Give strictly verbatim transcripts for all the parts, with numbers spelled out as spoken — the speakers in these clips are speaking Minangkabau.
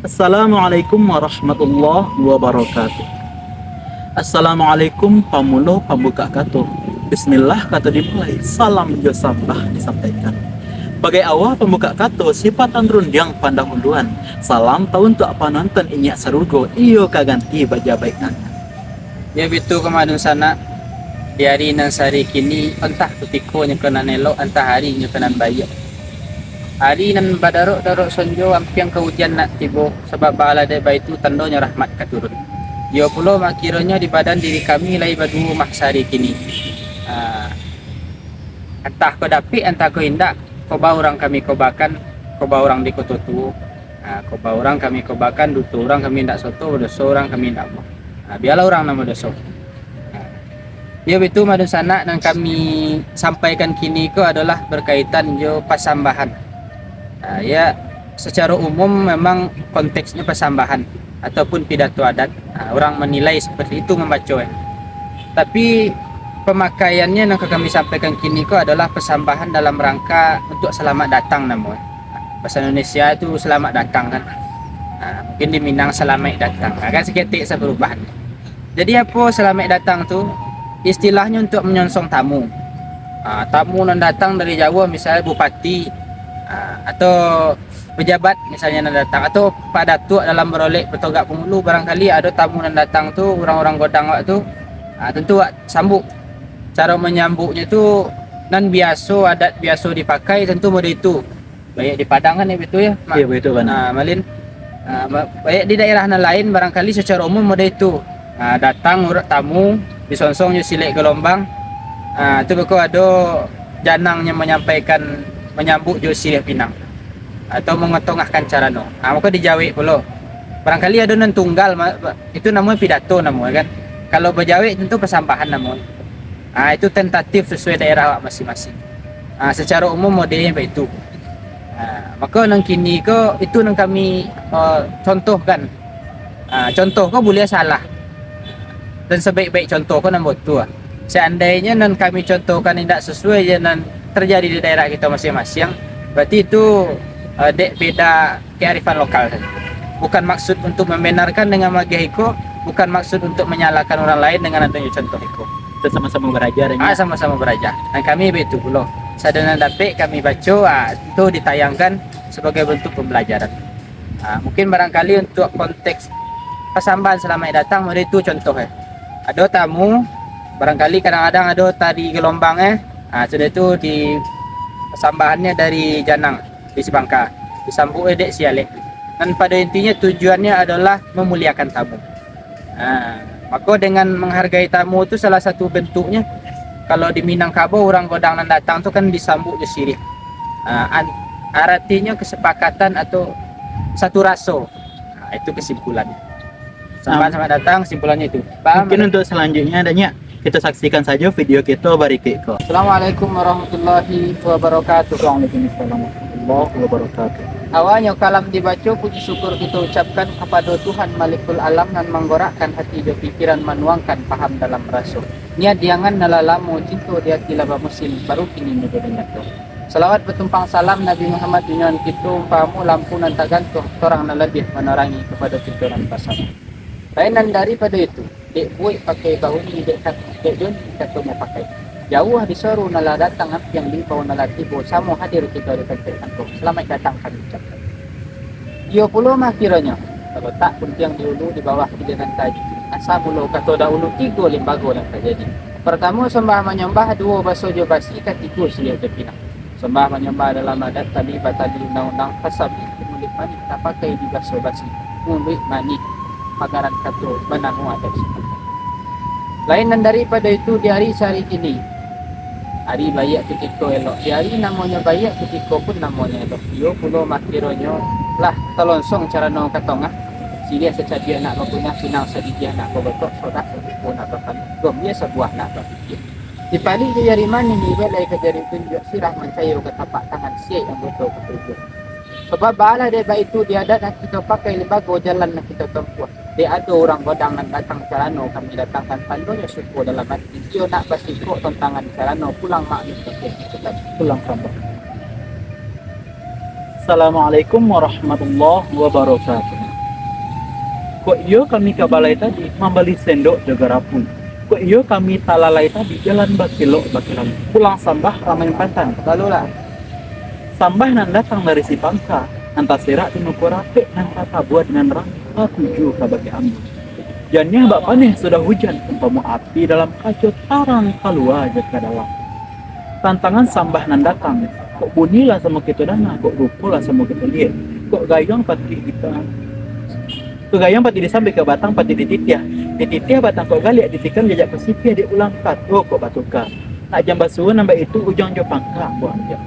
Assalamualaikum warahmatullahi wabarakatuh. Assalamualaikum, pamulo pambukak kato. Bismillah kato dimulai, salam jo sambah disampaikan. Bagai awa pambukak kato, sipatan rundiang pandahuluan. Salam tauntuak panonton inyak sarugo, iyo ka ganti bajabaik nan. Yo bitu ka madun sanak, di ari nan sari kini, antah kutiko nyo ka nan elok, antah ari nyo ka nan baiak. Ari nan badarok-darok sonjo, ampiang ka ujan nak tibo, sabab baalah dek baitu tandonyo rahmat ka turun. Iyo pulo makironyo di badan diri kami lai baduo mah sari kini. Ah, antah ko dapik, antah ko indak, koba urang kami kobakan, koba urang di Koto Tuo. Ah, koba urang kami kobakan, duto urang kami indak soto, doso urang kami indak amuah. Ah, bialah urang nan badoso. Ah, iyo bitu madun sanak, nan kami sampaikan kini ko adolah berkaitan jo pasambahan. Ah, ya, secara umum memang konteksnya pasambahan ataupun pidato adat. Ah, urang menilai seperti itu membaco, eh. Tapi pemakaiannya nan ka kami sampaikan kini ko adolah pasambahan dalam rangka untuk selamat datang namo, eh. Bahasa Indonesia tu selamat datang kan. Ah, mungkin di Minang salamaik datang. Ah, kan saketek sa barubahan. Jadi apo salamaik datang tu? Istilahnyo untuk manyonsong tamu. Ah, tamu nan datang dari jauah, misalnya bupati, ah, atau pejabat misalnya nan datang, atau Pak Datuak dalam barolek batogak pangulu, barangkali ado tamu nan datang tu, urang-urang godang awak tu, ah, tentu awak sambuk. Caro manyambuknyo tu nan biaso, adat biaso dipakai, tentu model itu. Baiak di Padang kan, yo bitu yo, Mak? Iyo, baitu, Bang. Ah, Malin. Ah, ba-, baiak di daerah nan lain, barangkali sacaro umum model itu. Ah, datang urang tamu, disonsong jo silek galombang. Ah, tu beko ado janang nan manyampaikan, manyambuk jo siriah pinang, atau mangatongahkan carano. Ah, mako dijawek pulo. Barangkali ado nan tunggal, ma-, ba-, itu namonyo pidato namonyo kan. Kalau bajawek, tentu pasambahan namonyo. Ah, itu tentatif sasuai daerah awak masing-masing. Ah, sacaro umum modelnyo baitu. Ah, mako nan kini ko, itu nan kami, eh, contohkan. Ah, contoh ko buliah salah. Dan sabaik-baik contoh ko nan batua. Seandainyo nan kami contohkan indak sasuai jo nan terjadi di daerah kito masing-masing, berarti itu, eh, dek beda kearifan lokal sajo. Bukan maksud untuk membenarkan dengan magiah iko, bukan maksud untuk menyalahkan urang lain dengan adonyo contoh iko. Kita sama-sama baraja, dan Ah, ya. sama-sama baraja. Dan kami baitu pulo. Sadonyo nan dapek kami baco, ah, tu ditayangkan sebagai bentuk pembelajaran. Ah, mungkin barangkali untuk konteks pasambahan salamaik datang, model itu contoh, eh. Ado tamu, barangkali kadang-kadang ado tari galombang, eh. Ah, sudah itu di pasambahannya dari janang, di sibangka, disambuk dek si alek. Nan pada intinya tujuannya adalah memuliakan tamu. Ha, mako dengan menghargai tamu tu salah satu bentuknya. Kalau di Minangkabau, urang godang nan datang tu kan disambuk jo siriah. Ha, an-, aratinyo kesepakatan atau satu raso. Ha, itu kesimpulannya. Selamat, Nah, selamat datang, kesimpulannya itu. Paham? Mungkin untuk selanjutnya, Danyak, kita saksikan saja video kita barikik ko. Assalamualaikum warahmatullahi wabarakatuh. Waalaikumsalam warahmatullahi wabarakatuh. Awalnyo kalam dibaco, puji syukur kito ucapkan kapado Tuhan Malikul Alam nan manggorakkan hati jo pikiran, manuangkan paham dalam raso. Niat diangan nan lah lamo, cinto di hati lah bamusim, baru kini nyo jadi nyato. Salawat batumpang salam Nabi Muhammad, junjuangan kito, umpamo lampu nan tagantuang, torang nan labiah manarangi kapado kito nan basamo. Lain nan daripado itu, dek buek pakai bahuni, dek kat-, dek doni kato mupakai. Jauah di soru nan lah datang, ampiang di imbau nan lah tibo, samo hadir kito di tampek angko. Salamaik datang kami ucapkan. Iyo pulo mah kironyo, talotak puntiang di ulu, di bawah kilinan taji. Asa mulo kato dahulu, tigo limbago nan tajadi. Partamo, sombah manyombah, duo baso jo basi, katigo siriah jo pinang. Sombah manyombah dalam adat, tali batali undang-undang, tasabih di muluik manih, tapakai di baso basi, muluik manih, pagaran kato, banamo adat suku. Lain nan daripado itu, di ari sahari kini, ari baiak kutiko elok, di ari namonyo baiak kutiko pun namonyo elok. Iyo pulo mah kironyo lah talonsong carano ka tongah, siriah sacabiak nak bakunyah, pinang sagigiah nak bagotok, sodah sakuko nak bapanuah, gombia sabuah nak bapikia. Dipalik jo jari manih, dibelai ka jari tunjuak, sirah mancayo ka tapak tangan, siaik anggoto katujuah. Sabab baalah dek baitu, di adat nan kito pakai, limbago jalan nan kito tampuah. Dek ado urang godang nan datang carano kami datangkan, tandonyo syukur dalam ati. Iyo nak basikok tantangan carano, pulang mak mintak pulang kambang. Assalamualaikum warahmatullahi wabarakatuh. Kok iyo kami ka balai tadi, mambali sendok jo garapu. Kok iyo kami talalai tadi, jalan bakelok-bakelan. Pulang sambah ramain pantan. Lalulah. Sambah nan datang dari si Pangka, nan taserak di muko rapek, nan tatabua dengan rang, tatuju kabake ambo. Janiah bak paneh sudah hujan, umpamo api dalam kaco, tarang kalua jo ka dalam. Tantangan sambah nan datang, kok bunyi lah samo kito danga, kok rupo lah samo kito liek, kok gayuang patuik kita, kok gayuang patuik disambuik, kok batang patuik dititiah, dititiah batang kok galiak, ditikam jajak kok sitiah, diulang kato kok batuka. Nak jan basuo nan baitu, Ujang jo Pangka ambo ambiak.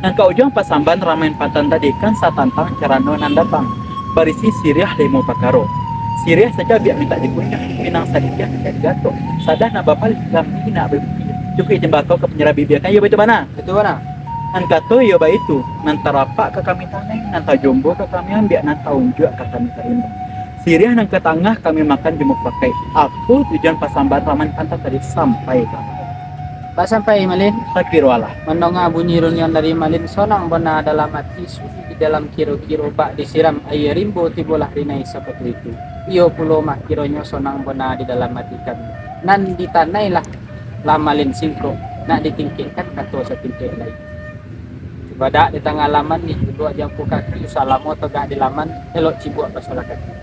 Nan ka Ujang pasambahan ramain pantan tadi kan satantang carano nan datang, barisi siriah limo pakaro. Siriah sacabiak mintak dikunyah, pinang saditiah mintak digatok, sadah nan bapalih gambi nak babikia, cukuik timbakau ka panyarah bibia, kan iyo baitu bana? Baitu bana. Nan kato iyo baitu, nan tarapak ka kami tanai, nan tajombo ka kami ambiak, nan taunjuak ka kami tarimo. Siriah nan ka tangah kami makan jo mufakaik. Apo tujuan pasambahan ramain pantan tadi sampai ka Bak sampai, Malin. Takiro alah. Mandonga bunyi rundiang dari Malin, sonang bana dalam ati, sunyi di dalam kiro-kiro, bak disiram aia rimbo, tibolah rinai sapatu itu. Iyo pulo mah kironyo sonang bana di dalam ati kami. Nan ditanailah lah Malin singkok, nak ditingkekkan kato satingkek lai. Cubadak di tangah laman, dijuduak jampu kaki, usah lamo tagak di laman, elok cibuak basarah kaki.